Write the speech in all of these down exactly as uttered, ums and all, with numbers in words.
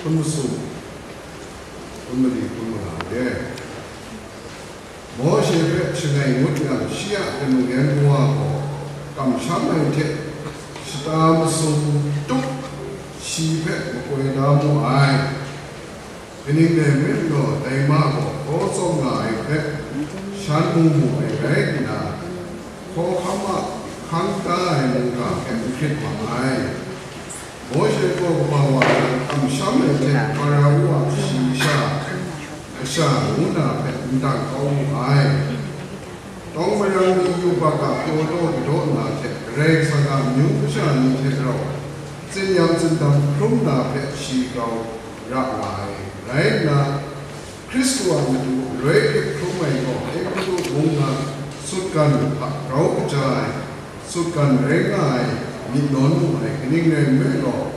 Hpun masum, hpun mali, hpun manga de. Mawshe hpe shangai ngut yang, shi a kanu yan kawa gaw kamsham ai hte shata masum tup shi hpe makoi da mu ai. Kaning rai nme law, dai ma gaw hkaw tsawm nga ai hpe shan mu mu ai rai nna, hkawhkam a hkang da ai mungga hpe n hkrit ma ai. Mawshe gaw kaba wa nan kamsham ai hte Hparaw a shayi sha, kasha ngu na hpe n dang kau wu ai. Tawng marang ni yubak a pyaw daw kadaw na hte Karai Kasang a amyu kasha ni hte rau tsin-yam tsindam hkrum na hpe shi grau ra nga ai. Rai nna, Hkristu a matu roi hte hkrum ai gaw, Egutu mung na sutgan hta grau kaja ai, sutgan rai nga ai myit nawn mu ai, kaning rai nme law,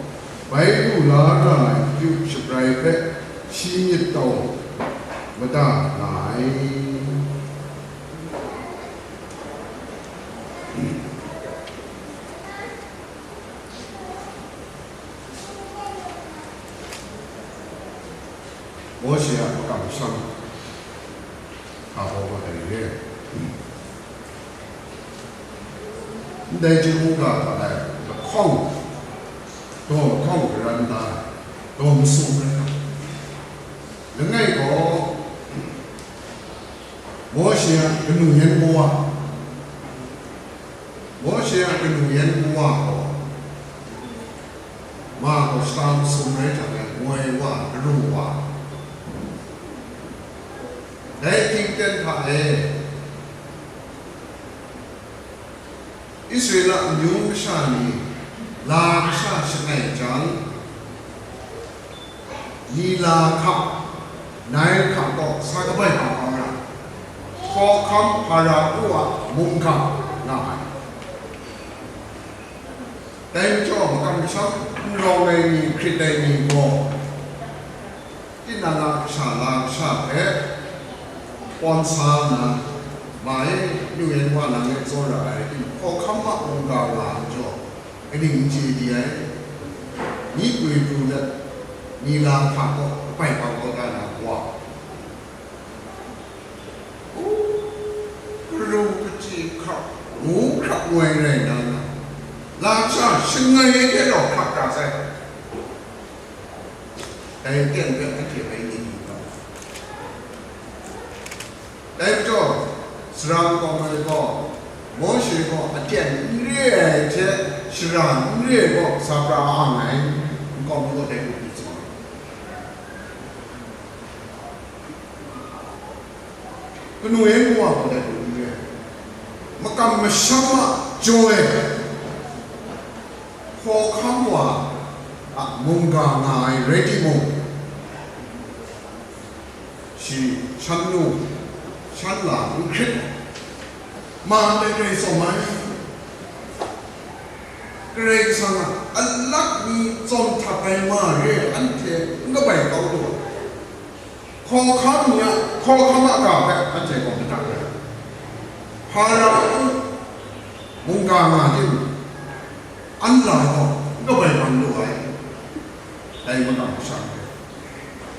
bai lu la ra ai akyu shabrai hpe shi myit tau mada nga ai. Mawshe a makam masham hta gaw wa ai re. Ndai chyeju ga hta e lahkawng, daw lahkawng karan da ai, daw masum rai nga. Langai gaw, Mawshe a kanu yan kawa, Mawshe a kanu yan kawa gaw, ma gaw shata masum rai hta e, moi wa, karu wa. Dai hpyingten hta e, Israela amyu kasha ni la kasha shangai jang, Nila hka, Nail hka kaw sa kabai hpa hkawm ra, hkawhkam Hparaw a mungga nga ai. Dai majaw, makam masham n rawng ai ni, hkrit ai ni gaw, tinang a kasha la kasha hpe pawn sa nna, ma e, nu yan wa nang e tsawra ai, hkawhkam a mungga nga ai majaw, kaning n chye di ai? Myi prwi pru let, Nila hka kaw kabai hpa kaw da na wa, u, karu kachyi hkrap, ngu hkrap ngoi rai na, lam sha shangai ai hte rau hkrap ra sai. Dai aten hpe anhte bai ni di ga. Dai majaw, saram kawng ai gaw, Mawshe gaw aten n re ai hte shara n re ai gaw sa pra ang ai, nkau mi gaw dai hku byi tsun ai. Kanu yan kawa gaw dai hku n re ai, makam masham a jaw e, hkawhkam wa a mungga nga ai rai timung, shi shan nu, shan la n hkrit ai, ma ndai grai tsawm ai. Karai Kasang a alak mi tsawm htat ai ma re ai anhte n kabai kau lu ai. Hkawhkam ni a hkawhkam a ga hpe anhte gaw madat ai. Hpara mungga nga tim, an la gaw n kabai bang lu ai. Dai makam masham hpe,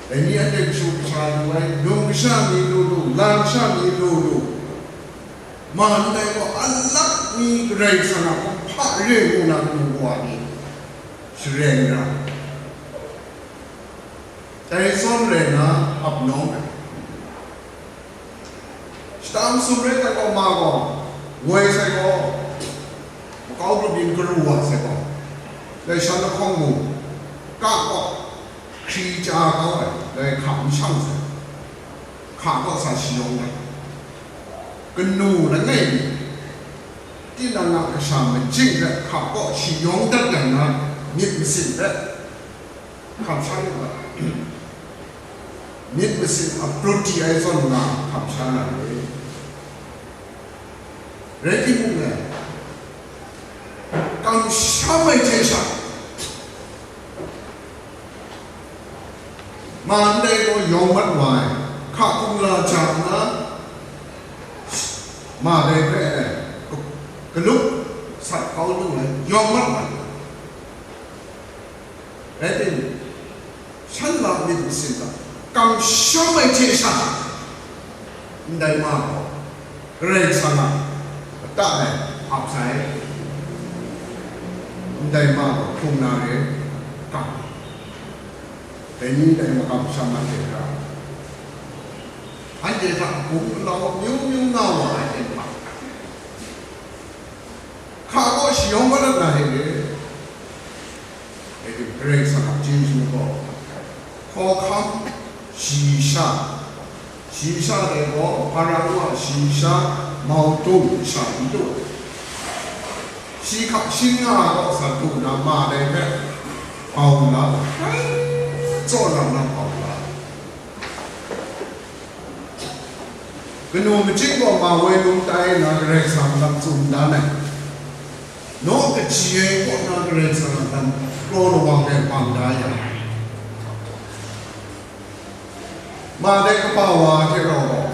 dai ni anhte kashu kasha lu ai, num kasha mi lu lu, lam kasha mi lu lu, ma ndai gaw alak mi Karai Kasang a kumhpa re ngu na kanu wa ni shareng ra. Dai zawn rai nna ap nawng ai. Shata masum rai tai gaw, ma gaw ngoi sai gaw, makau grup yin karu wa sai gaw, dai shan lahkawng mung, ka gaw hkri chya kau ai, dai hka n shang sai, hka gaw sa shayawng ai. Kanu langai mi, tinang a kasha majing hpe hka gaw shayawng dat yang na, myit masin hpe kamsham yu ga, myit masin a brut di ai zawn nga kamsham na re. Rai timung, kamsham ai hte sha, ma ndai gaw yawng mat wa ai, hka hkungla ja nna, ma dai hpe, galup sat kau lu ai, yawng mat wa ai. Rai timung, Shan la myit masin hta kamsham ai hte sha, ndai ma gaw Karai Kasang a lata e ap sai, ndai ma gaw hkrung na re, kam, dai ni dai makam sham na hte hkra, anhte hta gumlau myu myu nga wa ai hte hpa, hka gaw shayawng madat na hte re. Karai Kasang a chyeju gaw, hkawhkam, shayi sha, shayi sha dai gaw, Hpara a shayi sha, mautung sha n du, shi hkak shi nga gaw sa du na ma dai hpe, bau la, grai tsawra na bau la. Kanu machyin gaw ma woi lung tai na Karai Kasang a lam tsun dan ai. Naw kaji ai kaw na Karai Kasang a lam kraw lawang ai bang da yang, ma dai kaba wa hte rau gaw,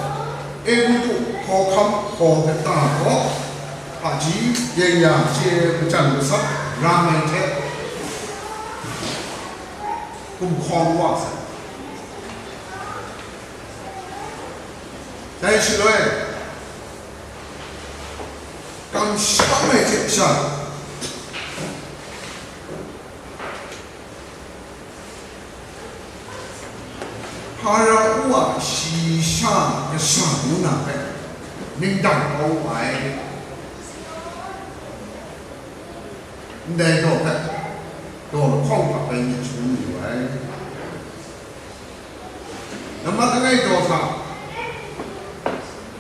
Egutu hkawhkam hkaw kata gaw, hpaji, byeng ya, chye ai majan masat ram ai hte, gumhkawm wa sai. Dai shaloi, kamsham ai hte sha, Hpara a shayi sha kasha ngu na hpe ningdang kau ai. Ndai daw hpe daw lahkawng hta bai myit shangun yu ai. Nambat langai daw hta,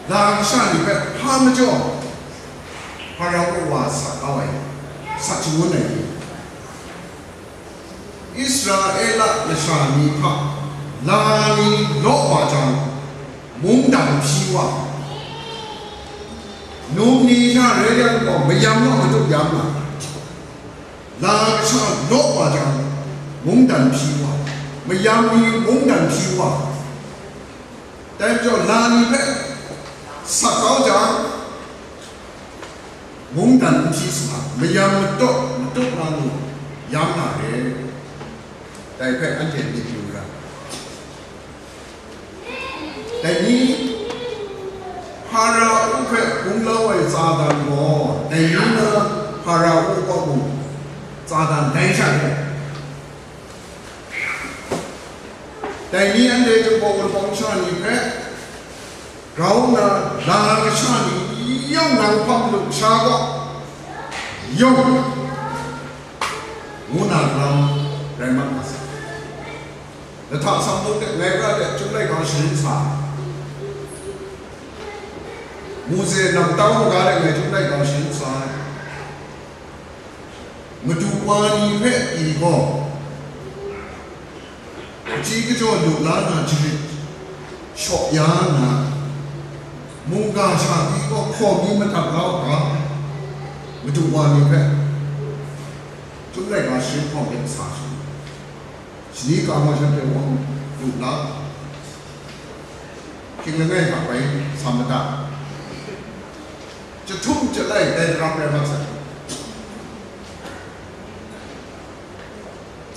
la kasha ni hpe hpa majaw, Hpara a wa sat kau ai, sat shangun ai ni, Israela lasha ni hta la ni law wa jang, mungdan hpyi wa, num ni hta rai yang gaw, mayam naw matut yam nga, la kasha law wa jang, mungdan hpyi wa, mayam ni mungdan hpyi wa, dai majaw la ni hpe sat kau jang, mungdan n hpyi sa, mayam matut, matut na lu yam na re. Dai hpe anhte myit yu ra. Dai ni, Hpara a hpe gumlau ai tsadan gaw, dai ni na Hpara a kaw mung tsadan dai sha re. Dai ni anhte Jinghpaw Wunpawng sha ni hpe grau nna, la kasha ni yawng nang hpang lu sha gaw, yawng, ngu na lam rai mat nga sai. Lahta Sangpung de ngai pra de Chyum Laika sharin sa, Mose namtau maga de ngai Chyum Laika sharin sa, Madu wa ni hpe pyi gaw, kaji kajaw lu la na jarit shaw ya nna, mungga sha pyi gaw hkaw mi madat la u ga, Madu wa ni hpe Chyum Laika sharin hkawng hpe sa sha. Shani ka gaw shanhte wang lu la, hkying langai hta bai sa madat, jahtum jalai dai daram rai mat sai.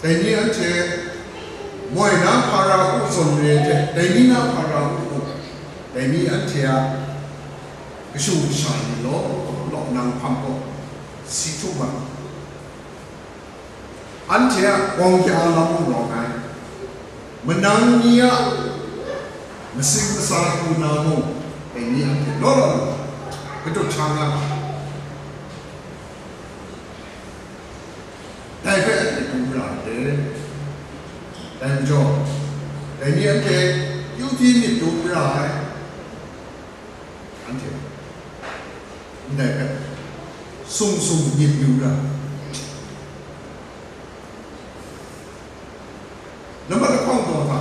Dai ni anhte moi na Hpara a zawn re hte, dai ni na Hpara a, dai ni anhte a kashu kasha ni law law nang hpang gaw si htum ai. Anhte a gawng hkya lam mung rawng ai, manang ni a masing masa hku na mung, dai ni anhte law law lu, kadut sha nga ai. Dai hpe anhte dum ra ai. Dai majaw, dai ni anhte kyu hpyi myit dum ra ai. Anhte ndai hpe sung sung myit yu ra. Nambat lahkawng taw hta,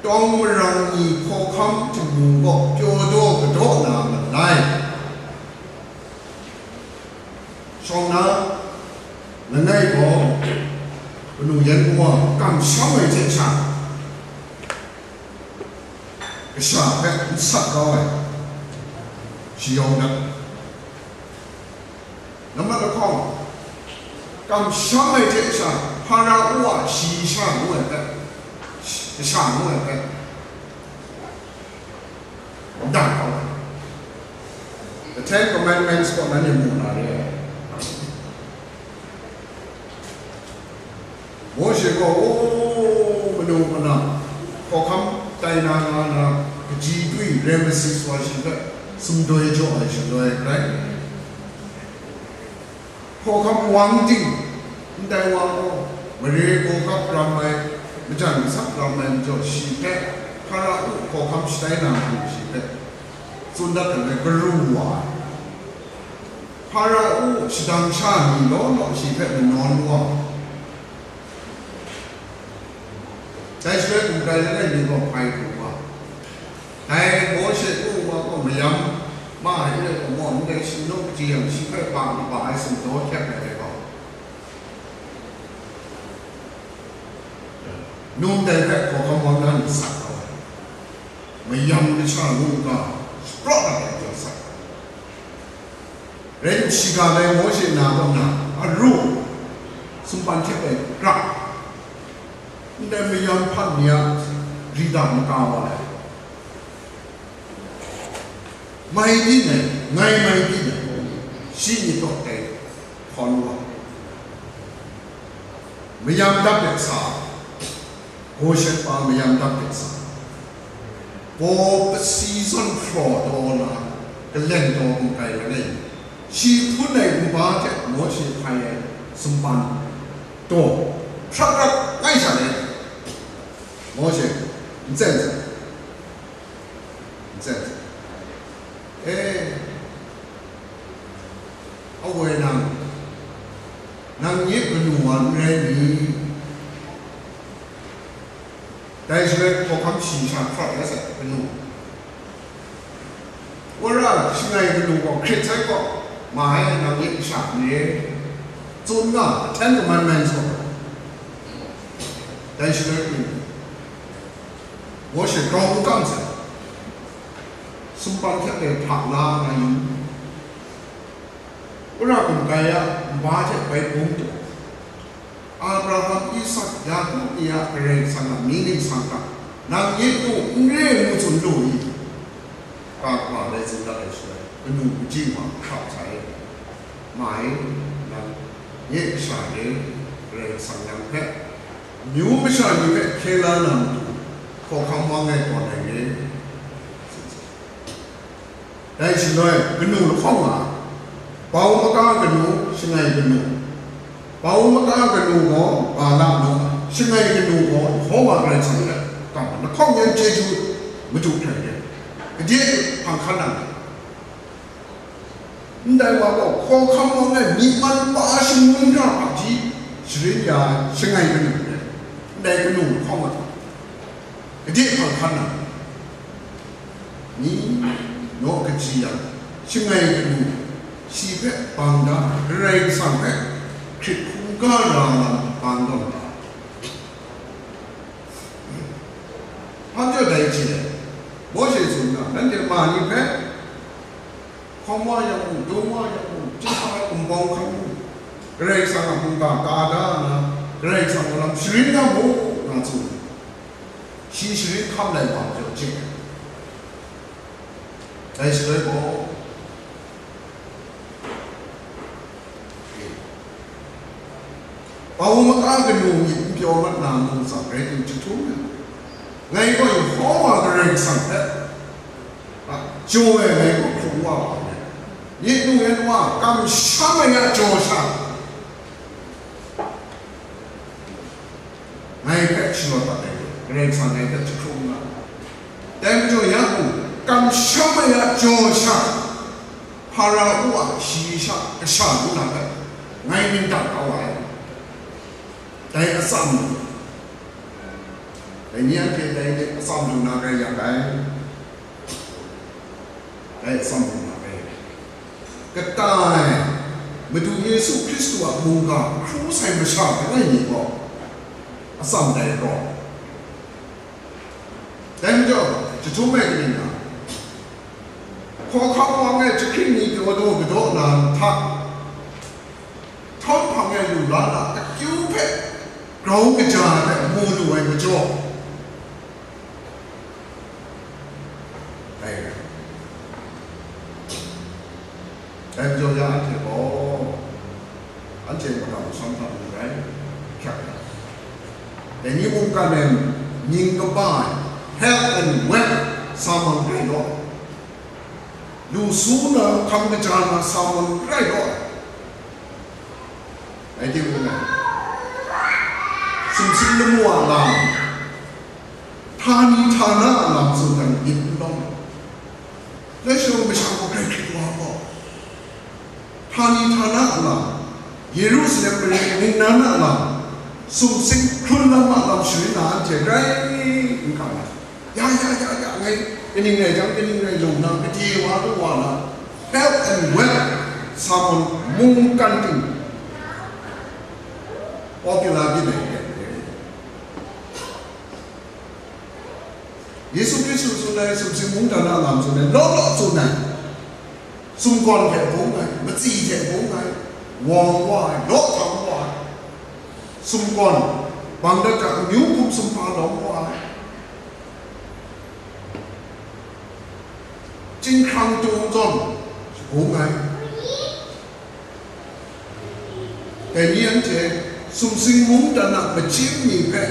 tawng marang ni hkawhkam htingnu gaw pyaw daw kadaw na malai. Shawng na langai gaw kanu yan kawa kamsham ai hte sha, kasha hpe n sat kau ai, shayawng dat. Nambat lahkawng, kamsham ai hte sha, Hpara a Shi sha ngu ai hpe, shi sha ngu ai hpe, ndang kau ai. The Ten Commandments kaw nanhte mu na re ai. Mawshe gaw, o, manu mana, hkawhkam tai na nga na, kaji dwi rai masat wa shi hpe sumdoi jaw ai shaloi rai. Hkawhkam wang ting, ndai wa gaw, mare hkawhkam ram ai, majan masak ram ai majaw shi hpe, Hpara u hkawhkam shatai na matu shi hpe, tsun dat ai karu wa ai. Hpara u shadang sha ni law law shi hpe manawn wa ai. Dai shaloi gumhkrai langai mi gaw hpai hkrum wa. Dai Mawshe ngu wa gaw mayam ma ai re gaw, maw ndai shi naw kaji yang shi hpe ba kaba ai sumdaw hkyep ai re gaw, num dai hpe hkawhkam wang na ni sat kau ai. Mayam masha mungga shapraw dat ai jaw sat ai. Rai nna, shiga dai Mawshe na kaw na, aru, sumpan hte bai gra, ndai mayam hpan ni a ri da maka wa ai. Mai byin ai, ngai mai byin ai, shi myit kaw dai hkawn wa. Mayam dap de sa, Goshen pa mayam dap de sa, baw pasi zawn hpraw taw na, kalen taw gumhkrai langai mi, shi hpun ai nba hte Mawshe hpai ai sumpan taw, hprap hprap ngai sha le, Mawshe, n tsen n tsen, n tsen n tsen, e, Awoi nang, nang nye kanu wa n rai ni? Dai shaloi hkawhkam shayi sha hkrat la sai, kanu. Wora shangai kanu gaw hkrit sai gaw, ma ai, nang nye kasha n re, tsun nga, Ten Commandments gaw. Dai shaloi kanu, Mawshe grau n kam sai, sumpan hte bai hpa la nga yu. Wora gumhkrai a nba hte bai bung taw, Abraham, Isak, Yaku ni a Karai Kasang a mying ningsang hta, nang nye nu n re ngu tsun lu i? Ka hkra dai tsun dat ai shaloi, kanu kaji wa hkrap sai, mai, nang nye kasha re, Karai Kasang yang hpe, amyu masha ni hpe hkye la na matu, hkawhkam wang ai tawn ai re. Dai shaloi, kanu lahkawng nga ai. Bau maka kanu, shangai kanu. Bau maka kanu gaw Bala ngu ai, shangai kanu gaw Yehova Karai Kasang hpe kam ai, lahkawng yan chyeju madu hkrai re. Gade hpang hkan nang ai. Ndai wa gaw hkawhkam wang ai myi man pa shangun hta hpaji sharin ya ai shangai kanu re. Ndai kanu lahkawng nga ai. Gade hpang hkan nang ai. Ni naw kaji yang, shangai kanu, shi hpe bang da, Karai Kasang hpe hkrit hkungga ra lam bang tawn da. Hpa majaw dai hte, Mawshe tsun na, nanhte ma ni hpe, hkawm wa yang mung, dum wa yang mung, chyum wa, kumbawng hkan mung, Karai Kasang a mungga ka da nna, Karai Kasang a lam sharin nga mu, nga tsun. Shi sharin hkam lai wa majaw chye ai. Dai shaloi gaw, Pau maka kanu myit n pyaw mat na mung tsang rai tim jahtum ai. Ngai gaw Yehova Karai Kasang hpe, a, jaw ai ngai gaw hkrung wa wa ai. Myit nu yan wa kamsham ai a jaw sha, ngai hpe shalaw dat ai, Karai Kasang ngai hpe jahkrum nga ai. Dai majaw ya mung, kamsham ai a jaw sha, Hpara u a shayi sha kasha ngu na hpe, ngai ning dang kau ai. Dai atsam lu, dai ni anhte dai hte atsam lu na rai yang ai. Dai atsam lu na rai. Kata e, Madu Yesu Hkristu a mungga hkru sai masha langai mi gaw, atsam dai gaw. Dai majaw, jahtum ai kaning nga, hkawhkam wang e jahkring ni pyaw daw kadaw na hta, htawm hpang e lu la na akyu hpe grau kaja ai hpe mu lu ai majaw, dai rai. Dai majaw ya anhte gaw, anhte makam masham hta lu rai, hkyak rai. Dai ni mungkan e mying kaba ai, health and wealth sa mang rai law, lu su na, hkam kaja na sa mang rai law. Rai timung, sumsing lamu a lam, htani htana a lam tsun ai myit n lawm. Lai shawng masha gaw grai hkrit wa gaw, htani htana a lam, Yerusalem mare ningnan a lam, sumsing hkrun lam a lam sharin na anhte grai n kam ai. Ya, ya, ya, ya, ngai kaning rai jang, kaning rai lung na, kade wa lu wa na, health and wealth, sa mung mungkan ting, popular byin ai, Yesu Hkristu tsun ai, sumsing mungdan a lam tsun ai, law law tsun ai, sumgawn hpe bung ai, matsi hte bung ai, wawng wa ai, law htam wa ai, sumgawn, bang dat hta amyu hkum sumhpa lawm wa ai, chyinghkrang tung zawn bung ai. Dai ni anhte sumsing mungdan a majim ni hpe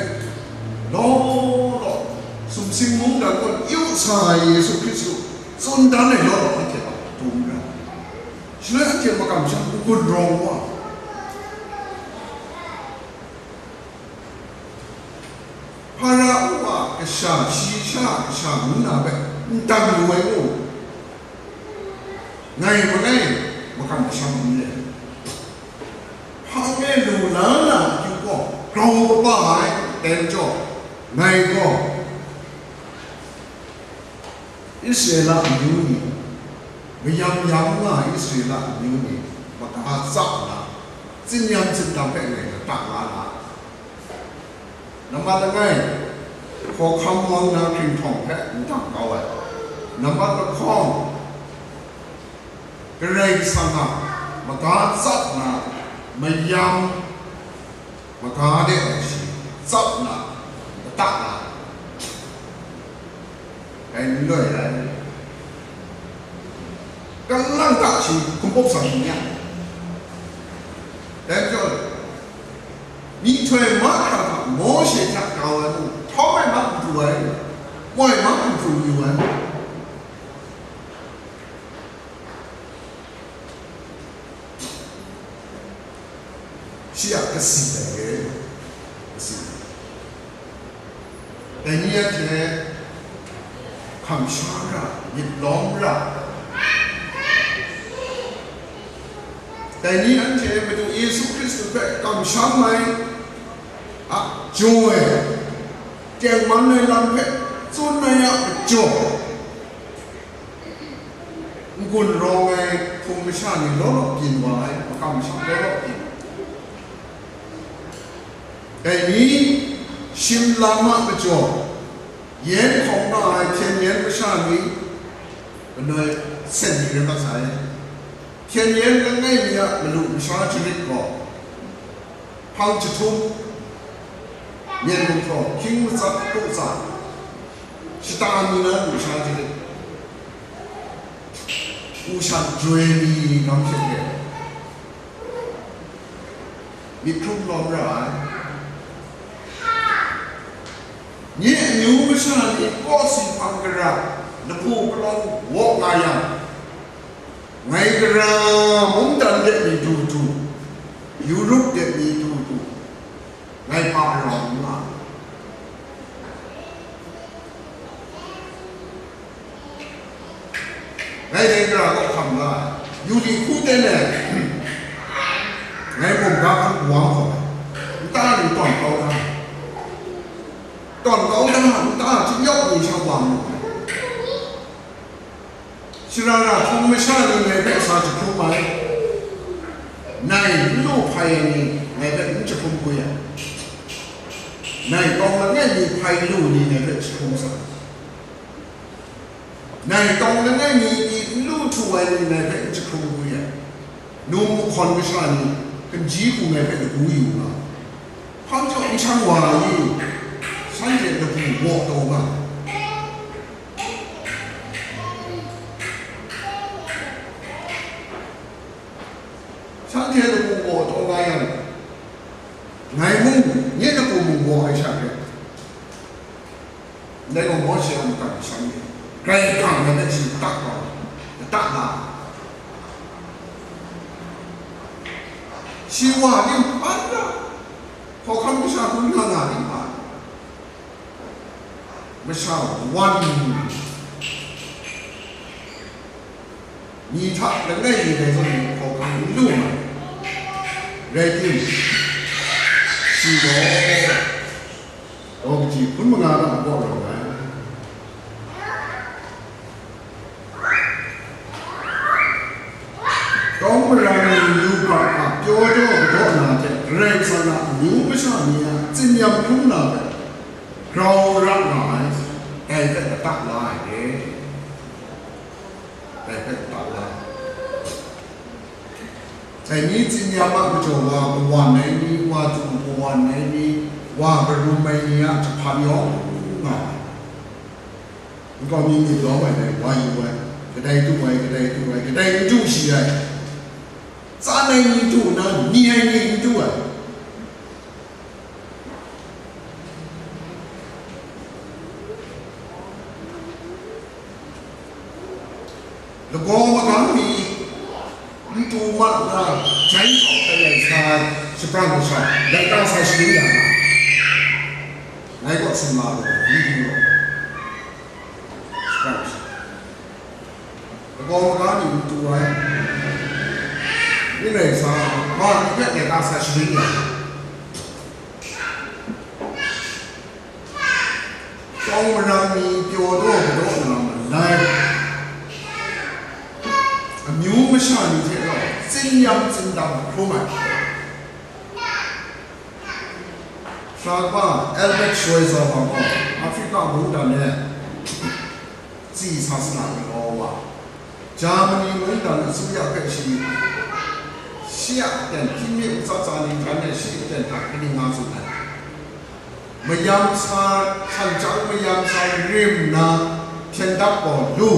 law law, sumsing mungdan gaw yu sa ai Yesu Hkristu tsun dan ai law law anhte a dum ra. Shaloi anhte makam sha n-gun rawng wa, Hpara a kasha, shi sha a kasha ngu na hpe n dang lu ai mu? Ngai mangai makam masham n re. Hpang e lu la na akyu gaw grau kaba ai, dai majaw, ngai gaw Israela amyu ni, mayam yam nga ai Israela amyu ni, maga tsap nna, tsin-yan tsindam hpe ngai lata nga na. Nambat langai, hkawhkam wang na hkringhtawng hpe n dang kau ai. Nambat lahkawng, Karai Kasang a maga tsap na, mayam maga de ai shi tsap na, matak na, dai n loi ai. Kalang ta shi hkumpawp sa shi ni a, dai majaw, myihtoi mahkra hta Mawshe hta kau ai mung, htawm ai mahkra pru ai, moi mahkra pru yu ai. Shi a kasi ai re, kasi. Dai ni anhte hkam sha ra, myit lawm ra. Dai ni anhte Madu Yesu Hkristu hpe kamsham ai a jaw e, tengman ai lam hpe tsun ai a majaw, n-gun rawng ai hpung masha ni law law byin wa ai, makam masham law law byin. Dai ni shim lam a majaw, yen hkawm nga ai hpyen yen masha ni, kanoi sen ni rai mat sai. Hpyen yen langai mi a malu masha jarit gaw, hpang jahtum, myen gumhpraw, hkying matsat, kru tsa, shata mi na lusha jarit, u shan joi mi lam hte re ai, myit hkrum lawm ra ai. Nye amyu masha ni kawsi hpang gara, lahpu palawng waw nga yang, ngai gara mungdan de mi du du, Europe de mi du du, ngai hpa rau n nga. Ngai dai gara kaw hkam ga ai, yu li hku ten ai, ngai mung ga hkan wang hkawm ai, nta ni tawn kau da, tawn kau da, nta htingnyawk ni sha wa mu ai. Shara ra hpung masha ni ngai hpe sa jahkrum ai, nai n lu hpai ai ni ngai hpe n jahkrum kwi ai, nai tawng langai mi hpai lu ni ngai hpe jahkrum sa ai. Nai tawng langai mi pyi n lu htu ai ni ngai hpe n jahkrum kwi ai, num mahkawn masha ni hkunji hku ngai hpe lagu yu nga ai. Hpang jaw n shang wa i, shanhte lagu waw taw nga, shanhte lagu waw taw nga yang, ngai mung, nye lagu mung waw ai sha hte, ndai gaw Mawshe a mungkan shanhte, Karai Kasang na hpe shi lata kau, lata la, shi wa ning hpan ra, hkawhkam kasha hkrum nga nga ning hpan, masha wan ni hta langai mi dai zawn hkawhkam n lu ai. Rai tim, shi gaw, daw kaji hpun manga na a kaw rawng ai. Tawng marang ni yu ga a pyaw daw kadaw na hte Karai Kasang a amyu masha ni a tsin-yam hkrum na hpe grau ra nga ai, dai hpe lata la ai re. Dai hpe lata la ai. Dai ni tsin-yam a majaw wa kawan ai ni, wa du kawan ai ni, wa karum ai ni a jahpan yawng nga ai. Nkau mi myit lawm ai dai wa yu ai, kadai du ai, kadai du ai, kadai n du shi ai, tsan ai ni du nna, ni ai ni n du ai. Lagaw magam mi n tu ma na, jai htaw hkrai lai sa ai, shapran masha, laika sa sharin ya na, ngai kaw sumla gaw, n du law, shapran masha. Lagaw maga ni n tu ai, ning rai sa, ma ni hpe laika sa sharin ya na, tawng marang ni pyaw daw kadaw na malai, amyu masha ni hte rau tsin-yam tsindam hkrum ai. Sa kaba Albert Schweitzer gaw Afrika mungdan e tsi sa sara galaw wa, Germany mungdan asuya hpe shi, shi a aten hkying mi ntsa tsa ni hkran e shi aten hta kaning nga tsun ai. Mayam sa, shanchang mayam sa rim nna hpyen dap gaw lu,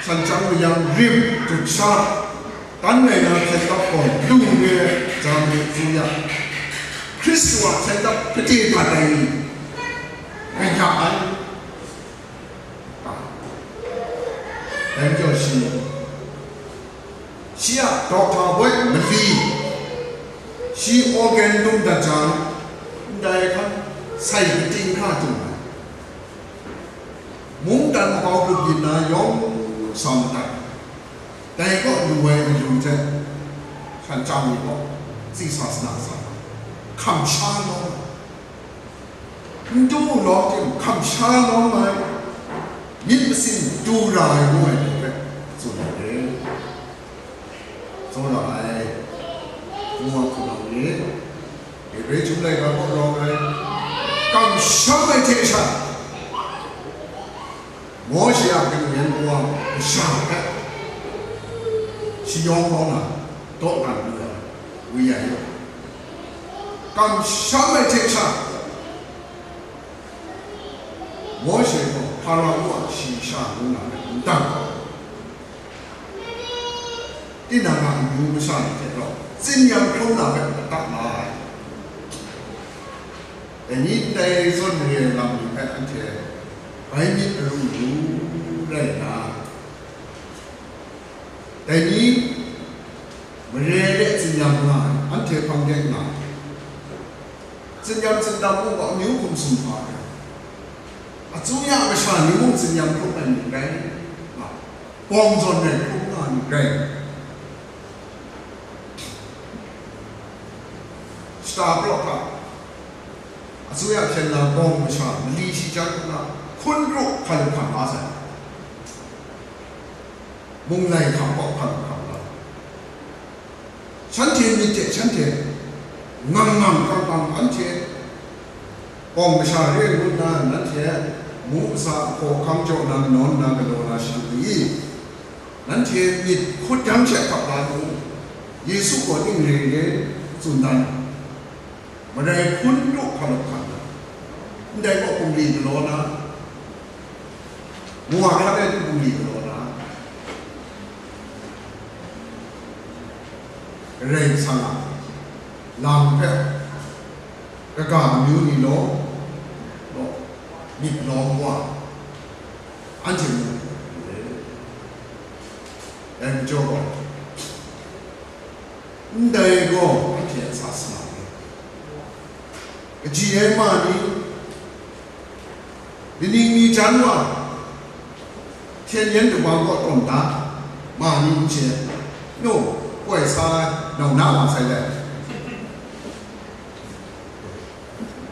shanchang mayam rim dut sha, tan rai na hpyen dap gaw lu re ai, Germany asuya, Hkristu a hpyen dap gade gat ai ni, kaya ai. Dai majaw shi, shi a doctor boi mali, shi organ dum dat jang, ndai hkan sai kating hkra dung ai. Mungdan makau grup yin na yawng sa madat. Dai kaw lu ai ayu hte, shanchang ni gaw tsi sa sara sa, hkam sha lawm ai. N du u lawm tim, hkam sha lawm ai, myit masin du ra ai ngu ai ni hpe tsun ai re. Tsawra ai, ngu ai hpunau ni, Hebre chyum laika kaw rawng ai, kamsham ai hte sha, Mawshe a kanu yan kawa kasha hpe shayawng kau na, dawdan lu ai, wi ai, kamsham ai hte sha, Mawshe gaw Hpara a shayi sha ngu na hpe n dang ai. Tinang a amyu masha ni hte rau tsin-yam hkrum na hpe lata la ai. Dai ni ndai zawn re ai lam ni hpe anhte bai myit aru lu rai nna, dai ni mare de tsin-yam nga ai, anhte hpang de nga ai. Tsin-yam tsindam mung gaw amyu hkum sumhpa ai. Asuya masha ni mung tsin-yam hkrum ai myit rai nga, bawng zawn rai hkrum nga myit rai. Shata praw hta, asuya hpyen na bawng masha mali shi chyang hkrum na, hkun kru hkalu hkam la sai. Munglai hkam kaw hkalu hkam la. Shanhte myit hte shanhte ngang ngang kang kang, anhte bawng masha re ngu nna, nanhte mung masa hkaw hkam jaw na, nawn na, galaw na shadu i? Nanhte myit hkut dang she hkap la nu, Yesu gaw ning re re, tsun dan, marai hkun du hkalawk hkan na, ndai gaw bungli galaw na, wa hkra rai tu bungli galaw na, Karai Kasang a lam hpe kaga amyu ni law, law, myit lawm wa, anhte mu, dai majaw gaw, ndai gaw anhte a sa salang e. Kaji ai ma ni, kaning ni jan wa, hpyen yen kabang kaw tawn da, ma ni n chye, nu, koi sa ai, nau na wa sai lai.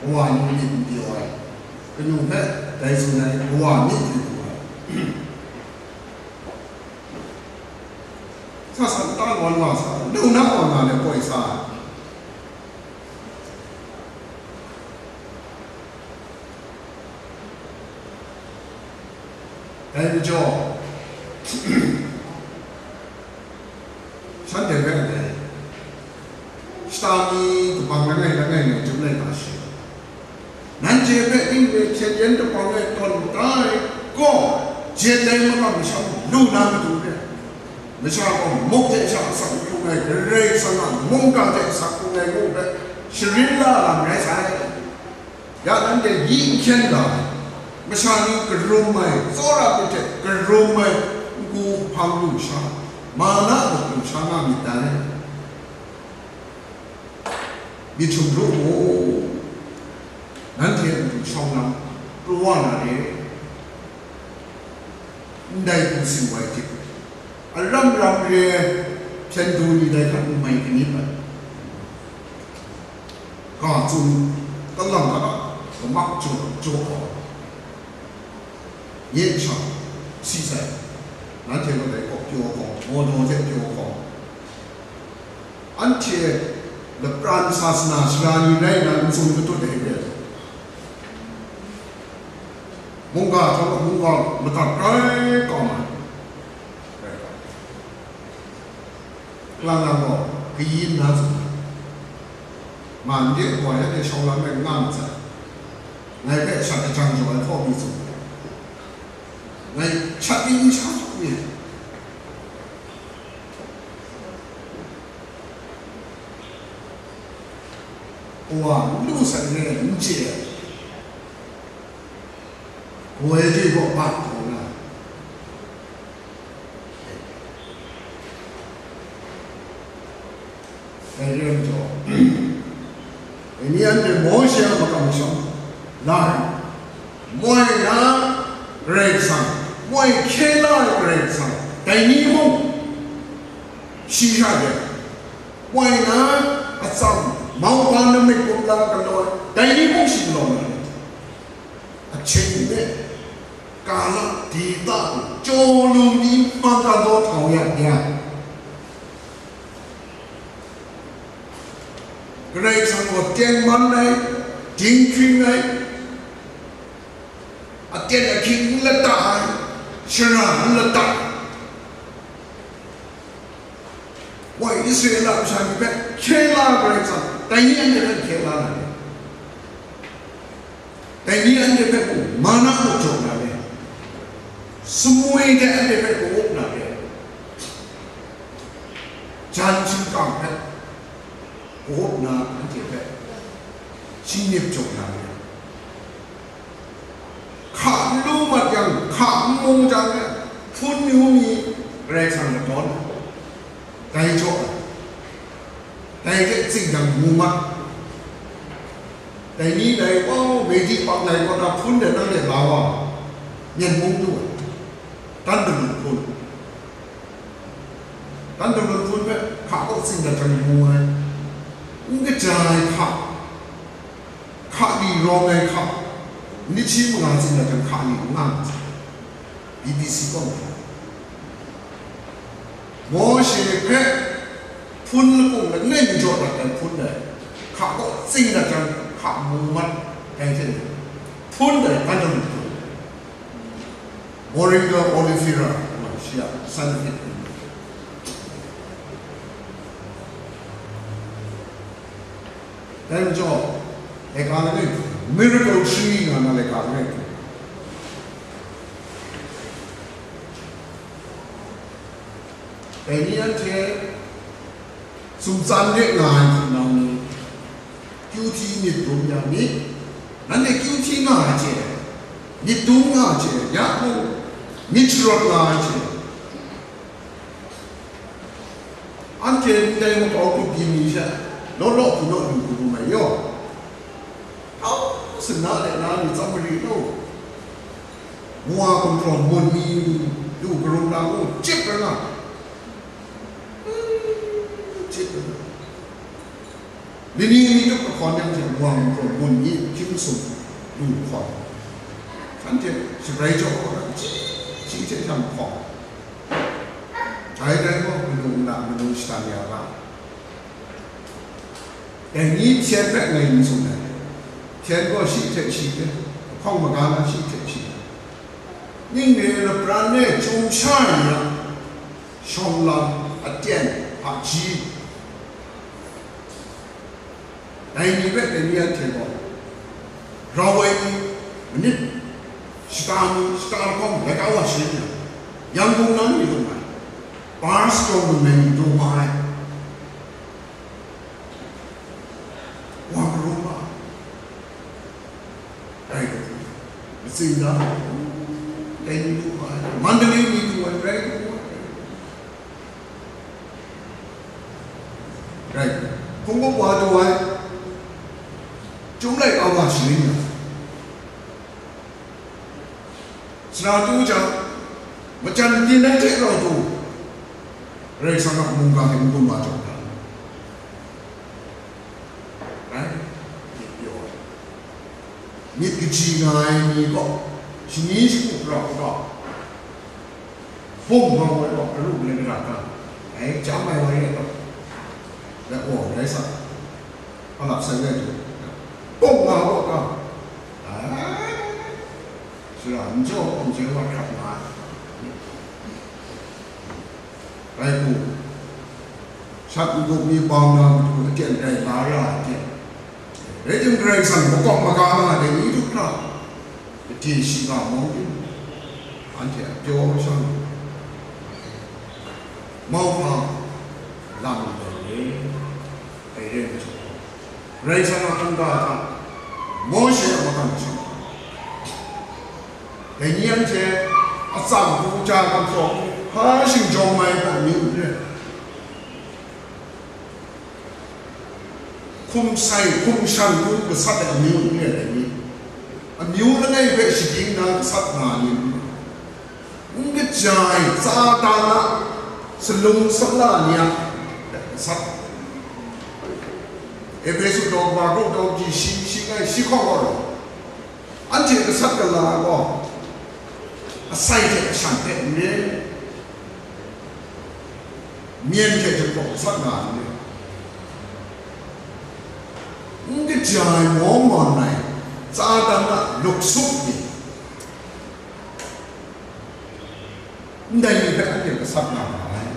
Kawa ni myit n pyaw ai, kanu hpe dai tsun ai, kawa myit n pyaw ai. Sa sa nta wan wa sa, nau na wa nga le koi sa ai. Dai majaw, shanhte hpe dai shata mi kabang langai langai ngai chyum lai ga shi. Nanhte hpe ning re hpyen yen kabang e tawn da ai gaw, jen ai makam masham lu na matu hpe, masha gaw muk hte sha asak hkrung ai, Karai Kasang a mungga hte asak hkrung ai ngu hpe sharin la lam rai sai. Ya nanhte yi n hkyen ga ai, masha ni karum ai, tsawra myit hte karum ai, n-gu hpang lu sha, mana muk lu sha nga myit dai. Myit htum ru mu, nanhte a matu shawng lam pru wa na re, ndai hku tsun wai hte, aram ram re ai hpyen du ni dai hta n mai kanip ai. Ga tsun, kalang hta kamak jaw jaw ai. Nye sha, si sai, nanhte kadai kaw pyaw hkawm, maw daw hte pyaw hkawm, anhte lapran sasana sara ni rai nna n tsun matut ai re ai. Mungga htaw mungga madat rai kau ai. Kalang lang gaw kayin na tsun ai. Ma n de wa ya de shawng lam e n nga mat sai. Ngai hpe shat kajang jaw ai hkaw mi tsun ai. Ngai shat ni n sha hkawk ni ai. Kawa n lu sai re ai n chye ai. Kawa e joi kaw bat taw na. Dai re ai majaw, dai ni anhte Mawshe a makam masham la ai, moi na Karai Kasang, moi hkye la ai Karai Kasang, dai ni mung shi sha de, moi na atsam, mauga namik kumla galaw ai, dai ni mung shi galaw na ai. Ahkying hte kala dita hku chyaw lu di hpang ga daw htau ya ya, Karai Kasang gaw tengman ai, dinghpring ai, aten ahkying n lata ai, shara n lata ai. Woi, Israela masha ni hpe hkye la Karai Kasang, dai ni anhte hpe hkye la na re. Dai ni anhte hpe mung mana mung jaw na re. Sumwi hte anhte hpe ka-up na re. Jan shingkang hpe ka-up na anhte hpe shingnip jaw na re. Hka n lu mat yang, hka n mung jang e, hpun yu mi Karai Kasang ladawn ai, dai jaw ai, dai hte tsing jang mu mat. Dai ni dai, o, Medi pang dai kaw na hpun de nang de la wa, myen mung du ai, dan dagun hpun. Dan dagun hpun hpe hka kaw tsing dat jang mu ai, n kaja ai hka, hka li rawng ai hka, nit shi manga tsing dat jang hka li n nga ai. B B C kaw na, Mawshe hpe hpun lakung langai mi jaw dat ai hpun dai, hka kaw tsing dat jang hka mu mat ai hte, hpun dai, dan dagun hpun. Moringa oleifera, shi a, san hte. Dai majaw, laika langai hku, miracle three nga na laika langai hku, dai ni anhte sumtsan de nga ai hpunau ni, kyu hti myit dum ya myit, nanhte kyu hti nga ai hte, myit dum nga ai hte, ya mung myit sharawt nga ai hte, anhte ndai makau grup byin ni hte law law hku naw lu hku rum ai yaw, hkau sana de na ni tsam mari law, wa gumhpraw mun ni lu karum na ngu chyip rai nga, chyip rai nga. Lani mi tup lahkawn yang hte wa gumhpraw mun ni hkying sum lu lahkawn, shanhte shabrai jaw kaw na, chyi chyi hte htam hkawng. Dai dai gaw manu nna manu shatan ya ga. Dai ni hpyen hpe ngai n tsun ai. Hpyen gaw shi hte shi hpe, hpawng maga na shi hte shi hpe. Ning re lapran e chyum sha ai ni a, shawng lam, aten, hpaji, dai ni hpe dai ni anhte gaw, rau ai ni, manit shata ni, shata lahkawng laika wa sharin yang, Yangon na ni dum ai, bar strong lu nme ni dum wa ai, wa marum ma ai, rai dum, matsing da, dai ni dum wa ai, Mandalay ni dum wa ai, rai dum wa ai. Rai, hkunggup wa du ai, Chyum laika wa sharin yang, sara tu jang, majan byin ai hte rau tu, Karai Kasang a mungga hte n-gun wa jaw ai. Rai, myit pyaw ai. Myit kaji nga ai ni gaw, shani shagu pra u ga, hpung hpang ai gaw, aru galen gara ga, dai chyam ai wa re ai gaw, dai gaw, dai sa, a lap sai rai tu, hpung nga gaw ga, ai, sara n jaw, n jaw wa hkrat nga ai. Rai hku, shat n-gup mi bau na matu aten rai la ra ai hte, rai timung, Karai Kasang makawp maga nga ai dai ni du hkra, gade shi nga mawng ting, anhte a pyaw shang, mauhpa lam ndai re, dai re ai majaw, Karai Kasang a mungga hta, Mawshe a magam hta, dai ni anhte atsam hku, ja gumhpraw hku, hpa shingjawng mai gaw amyu n re, hkum sai hkum shan hku gasat ai amyu n re ai ni, amyu langai hpe shagying na gasat nga ai ni n re. N kaja ai, Satan a salung sala ni a gasat. Ehpesu daw kaba, daw kaba shi, shi ngai shi hkawng gaw, anhte gasat gala gaw, asai hte ashan hte n re, myen hte jahpraw gasat nga n re, n kaja ai maw mawn ai, Satan a luksup ni, ndai ni hpe anhte gasat nga ma ai.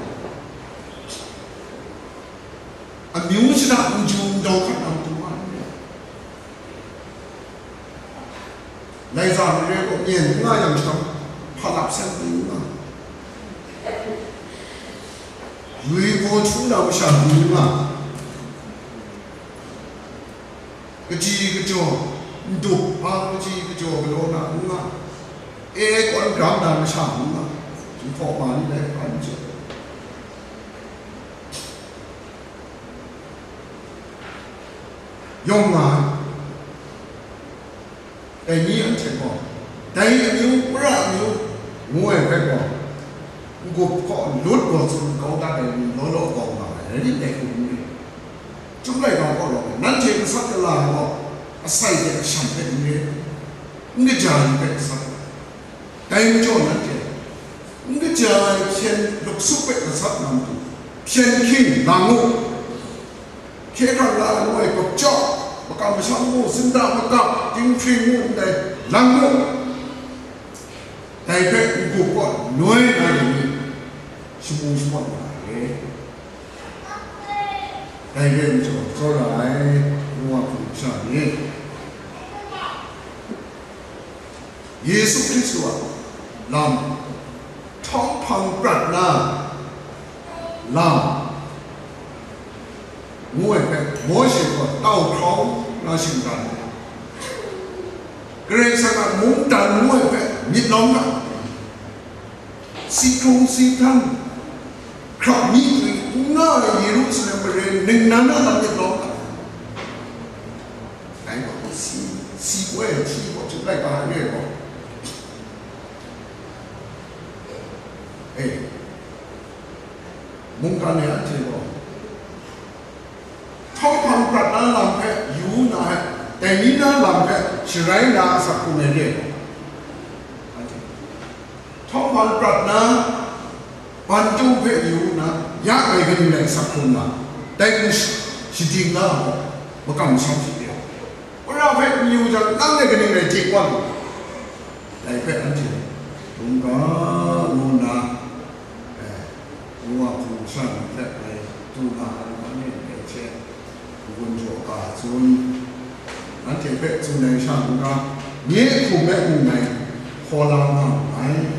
Amyu shada n ju n dau hkat na matu wa n re. Lai za mare gaw myen n nga yang chyawm, hpa lap san pyi n nga, yui baw htu na masha pyi n nga, kaji kajaw, ndup hpa kaji kajaw galaw na n nga, e kawn gram na masha n nga, Jinghpaw ma ni dai hpa n chye. Yawng nga ai. Dai ni anhte gaw, dai amyu, pra amyu, ngu ai hpe gaw, n-gup hkaw lut gaw tsun kau dat ai ni law law kau nga ai, rai nit dai hku n ri. Chyum laika gaw, nanhte gasat gala ai gaw, asai hte ashan hpe n re, n kaja ai hpe gasat. Dai majaw nanhte, n kaja ai hpyen luksup hpe gasat na matu, hpyen hkying lang u, hkye hkrang la ai ngu ai gupjawk, makam masham ngu, sinda makam, dinghpring ngu ndai lang u, dai hpe n-gup gaw noi na rai ni, shamu shamat na re. Dai re ai majaw, tsawra ai, ngu wa Sha ni, Yesu Hkristu a lam, htawng hpang prat na lam ngu ai hpe, Mawshe gaw tau hkrau na shingran ai. Karai Kasang a mungdan ngu ai hpe myit lawm na, si hkrung si htan, hkrap myi kwi n nga ai Yerusalem mare ningnan na lam myit lawm na, dai gaw si, si poi ai hti gaw hte lai ga ai re gaw, e, mungkan e anhte gaw htawng hpang prat na lam hpe yu na ai, dai ni na lam hpe sharai na a asak hkrum ai re gaw, anhte htawng hpang prat na, ban chyum hpe yu na, ya ai kaning rai asak hkrum na, dai hku sh-, shading na gaw, makam masham shi re ai. Wora hpe n yu jang, nang e kaning rai chye kau lu? Dai hpe anhte hkrum ga ngu nna, eh, ngu a hpung sha ni hte ngai du na ai, anhte hpe hte kagun jaw ga tsun, anhte hpe tsun ai sha n-ga, nye hkum e mung ngai hkaw la nga nngai.